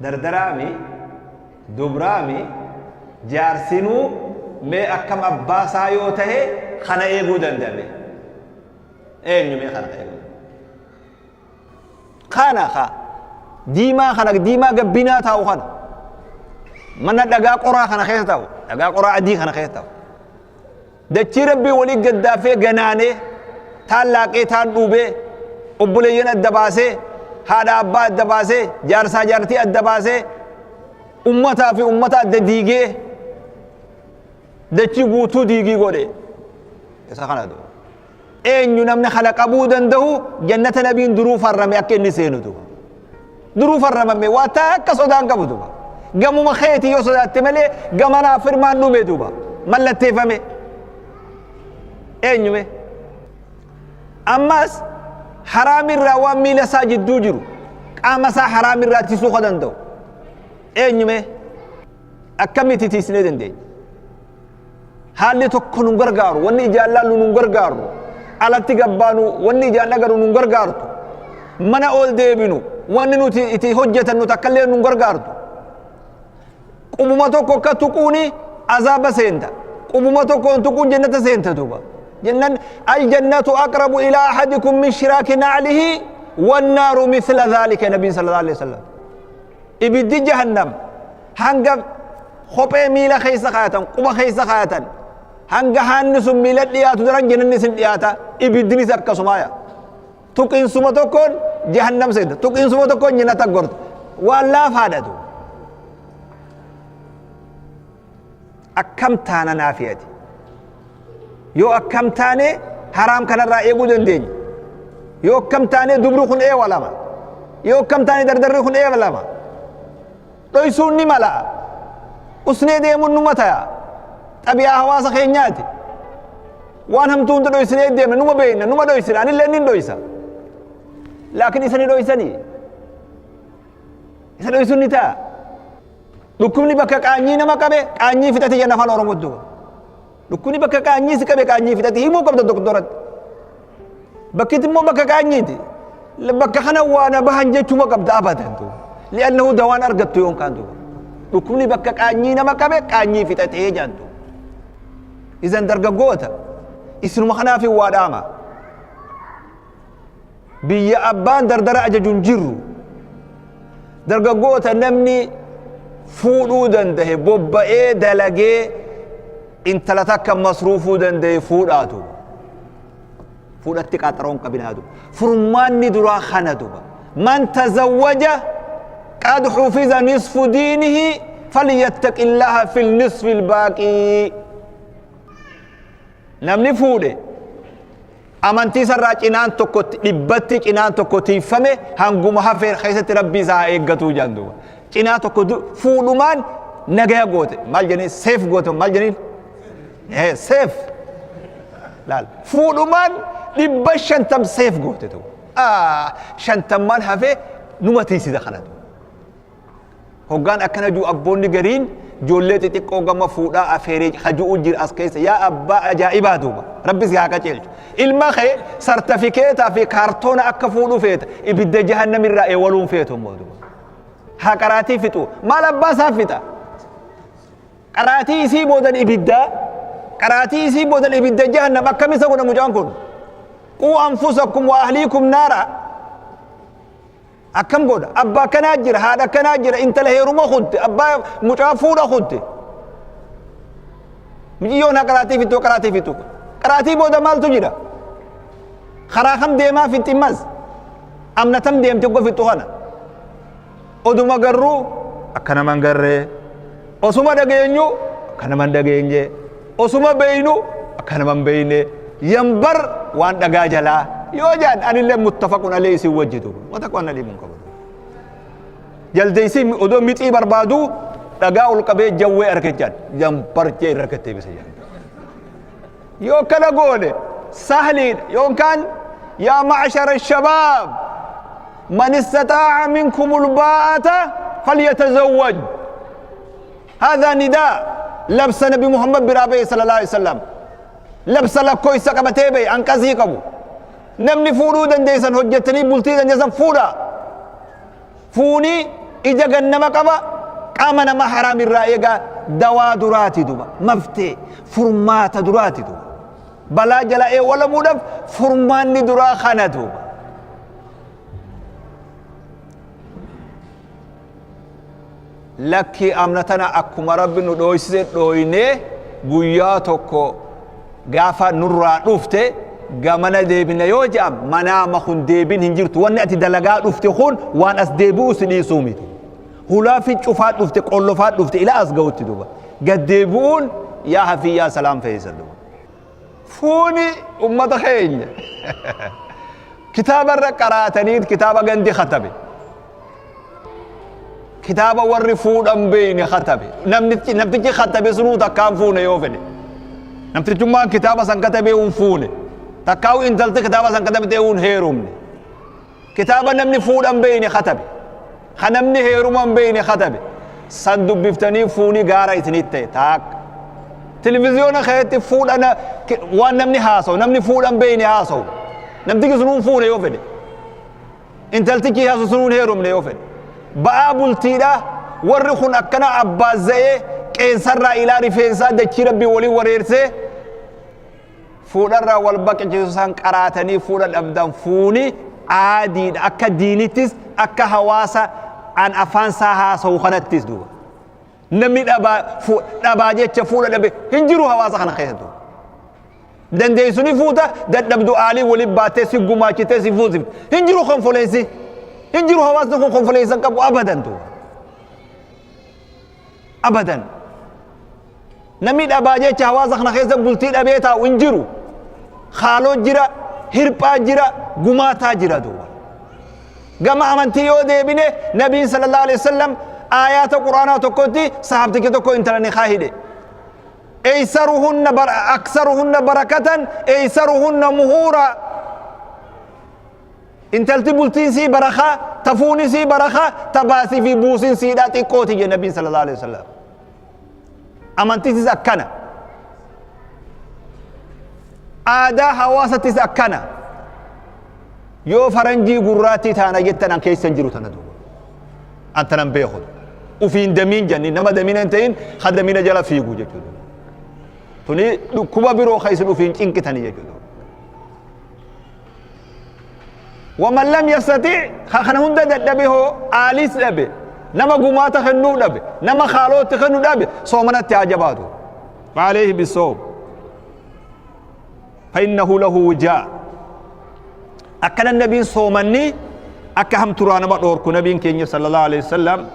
Dardaraami, dubraami, jaarsinuu mee akkam abbaa isaa yoo tahe kana eeguu danda'ame? Eenyu mee kana eeguu? Kana ka diimaa kana diimaa gabbinaa taa'u kana mana dhagaa qoraa kana keessa taa'u, dhagaa qoraa adii kana keessa taa'u. Dachii Rabbii walii gaddaafee ganaanee, taan laaqee taan dhuubee, obboleeyyan adda baasee, haadha abbaa adda baasee, jaarsaa jaartii adda baasee, ummataa fi ummata adda diigee, dachii guutuu diigii godhe. Isa kana duuba. Eenyu namni kana qabuu danda'u jannata nabiin duruu farrame akka inni seenu duuba. Duruu farramame waa takka sodaan qabu duuba. Gamuma keetii yoo sodaatte malee gamanaa firmaan dhume duuba. Mallatteeffame. Eenyume? Ammas haraamirraa waan miila isaa jidduu jiru qaama isaa haraamirraa tisuu ka danda'u. Eenyume? Akkamitti tiisnee dandeenya? Haalli tokko nun gargaaru, wanni ijaan laallu nun gargaaru, alatti gabbaanu wanni ijaan agarru nun gargaartu, mana ol deebinu wanni nuti itti hojjetannu takkallee nun gargaartu. Qubuma tokko akka tuquuni azaaba seenta, qubuma tokkoon tuquun jannata seenta duuba. Jennan aljannatu aqrabu ilaa ahadikum min shiraaki na'lihi wannaaru mithla dhaalika nabiin sallallahu alaihi wasallam. Ibiddi jahannam hanga kophee miila keessa kaayatan, quba keessa kaayatan, hanga haanni sun miila dhiyaatu daran jannanni isin dhiyaata, ibiddinis akkasumaaya. Tuqiinsuma tokkoon jahannam seenta, tuqiinsuma tokkoon jannata gorta. Waan laafaadha tu. Akkam taana naafiyati? Yoo akkam taane haraam kanarraa eeguu dandeenya? Yoo akkam taane dubri kun eewa lama? Yoo akkam taane dardarri kun eewa lama? Dhoysuun ni mala, usnee deemuun numa taya, xabi'aa hawaasa keenyaati. Waan hamtuu hunda dhoysinee deemna, numa beekna, numa dhoysina, anillee nin dhoysa. Laakiin isa ni dhoysanii? Isa dhoysuun ni ta'a. Dhukkubni bakka qaanyii nama qabe qaanyii fixate jenna afaan Oromootti duuba. Dhukkubni bakka qaanyii si qabe qaanyii fixate himuu qabda doktoratti. Bakkitti immoo bakka qaanyiiti. Bakka kana waa na bahan jechuma qabda abadan duuba. Li'annahu dawaan argattu yoon kaan duuba. Dhukkubni bakka qaanyii nama qabe qaanyii fixatee jaan duuba. Izan dargaggoota isinuma kanaaf waa dhaama. Biyya abbaan dardara ajaju hin jirru. Dargaggoota, namni fuudhuu dandahe bobba'ee dalagee intala takka masruufuu danda'e fuudhaatu. Fuudhatti qaxaroon qabinaatu. Furmaanni duraa kana duba. Man tazawwaja qad hufiza nisfu diinihi falyattaqillaha fil nisfi albaaqii. Namni fuudhe amantii isarraa cinaan tokko dhibbatti cinaan tokko tiiffame, hanguma hafee keessatti rabbii isaa haa eeggatuu jedhan duuba. Cinaa tokko fuudhumaan nagaya goote, maal jedhanii seef goote, maal jedhaniin seef laal, fuudhumaan 500 seef goote duuba. Shantammaan hafee numa tiisisa kana duuba. Hoggaan akkana jiru abboonni gariin ijoollee xixiqqoo gama fuudhaa afeeree haju'u jira as keessa. Yaa abbaa ajaa'ibaa duuba, rabbi si haa qaceelchu. Ilma kee sartifikeetaa fi kaartoona akka fuudhu feeta, ibidda jahannam irraa eewaluun feetu immoo duuba. Haa qaraatii fixu, maal abbaa isaa fixa? Qaraatii isii boodan ibiddaa, qaraatii isii boodan ibidda jahannam akkam isa godha mucaan kun? Quu anfusakum wa ahliikum naara. Akkam godha? Abbaa akkanaa jira, haadha akkanaa jira, intala heeruma kutte, abbaa mucaa fuudha kutte. Miciyyoon haa qaraatii fixxu, qaraatii fixxu. Qaraatii booda maaltu jira? Karaa kam deemaa fixxi mas? Amna tam deemte ogga fixxu kana? Oduma garruu akka nama hin garree, osuma dhageenyu akka nama hin dhageenye, osuma beeynu akka nama hin beeyne, yambar waan dhagaa jalaa yoo jaan anillee muttafaqun alee isin wajji duuba wata waan aliimuun qabu. Jaldeessi odoo mixii barbaadu dhagaa ol qabee jawwee arge jaan yambar jee irra gattee bisa jaan. Yoo kana goone sahliidha yookaan yaa ma'ashara shabaab, man istataa'a minkumul baa'ata falyatazawwaj. Haadhaa nidaa labsa nabi Muhammad biraa ba'e sallallahu alaihi wasallam. Labsa lakkoofsa qabatee ba'e anqasii qabu. Namni fuudhuu dandeessan, hojjettanii bultii dandeessan fuudhaa. Fuuni ija gannama qaba, qaama nama haraam irraa eegaa, dawaa duraati duba, maftee furmaata duraati duba. Balaa jala eewwalamuudhaaf furmaanni duraa kana duuba. Lakkii amna tana akkuma Rabbi nu dhooysise dhooynee, guyyaa tokko gaafa nurraa dhufte gamana deebina yoo je'am, manaama kun deebin hin jirtu. Wanni ati dalagaa dhufte kun waan as deebi'u si dhiisuu miti. Hulaa fi cufaa dhufte, qollofaa dhufte ila as ga'utti duuba. Gad deebi'uun yaa hafiyyaa salaam feeysa duuba. Fuuni ummata keenya kitaaba irra qaraataniit, kitaaba gandi katabe, kitaaba warri fuudhan beeyne katabe. Namtichi namtichi katabe sunuu takkaan fuune yoo fedhe, namtichummaan kitaaba san katabee hin fuune, takkaa'u intalti kitaaba san katabtee hin heerumne. Kitaaba namni fuudhan beeyne katabe, ka namni heeruma hin beeyne katabe san dubbiftanii fuuni gaara isinitti ta'e taakka. Televiziyoona keessatti fuudha waan namni haasawu, namni fuudhan beeyne haasawu, namtichi sunuu hin fuune yoo fedhe, intaltichi haasawu sunuu hin heerumne yoo fedhe, ba'aa bultiidha. Warri kun akkana abbaazza'ee qeensarraa ilaa rifeensaa dachii Rabbii waliin wareersee fuudharraa wal baqichisu san qaraatanii fuudha dhabdan. Fuuni aadiidha, akka diinittis akka hawaasa an afaan isaa haasawu kanattis duuba. Namni dhabaa dhabaa jecha fuudha dhabe hin jiru hawaasa kana keessa duuba. Dandeessu ni fuuta, dadhabdu aalii waliin baattee si gumaachitee si fuusifte. Hin jiru konfoleensi, hin jiru. Hawaasni kun konfoleensa hin qabu abadan duuba, abadan. Namni dhabaa jecha hawaasa kana keessa bultii dhabee taa'u hin jiru. Haaloo jira, hirphaa jira, gumaataa jira duuba. Gama amantii yoo deebine, Nabiin sallallahu alaihi wasallam aayaata Qur'aanaa tokkotti sahabtichi tokko intala nikaa hidhe. Eeysaruhunna aksaruhunna barakatan eeysaruhunna muhuura. Intalti bultiin sii barakaa, tafuuni sii barakaa, tabaasii fi buusin siidhaa xiqqooti jedhe Nabiin sallallahu alaihi wasallam. Amantiisis akkana. Aadaa hawaasattis akkana. Yoo faranjii gurraattii taana jettan, an keessa hin jiru tana duuba. An tanan beeku. Ufiin damiin janni nama damiina hin ta'in ha damiina jala fiigu jechuudha. Tuni dhukkuba biroo ka isin ufiin cinqitanii jechuudha. Waman lam yastati, kana hunda dadhabe hoo, aaliis dhabe, nama gumaata kennuu dhabe, nama haalootti kennu dhabe, soomanatti haa jabaatu. Fa'aleehi bisoom. Fa'innahu lahu wijaa. Akkana nabiin soomanni akka hamturaa nama dhoorku nabiin keenya sallallahu alaihi wasallam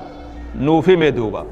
nuuf hime duuba.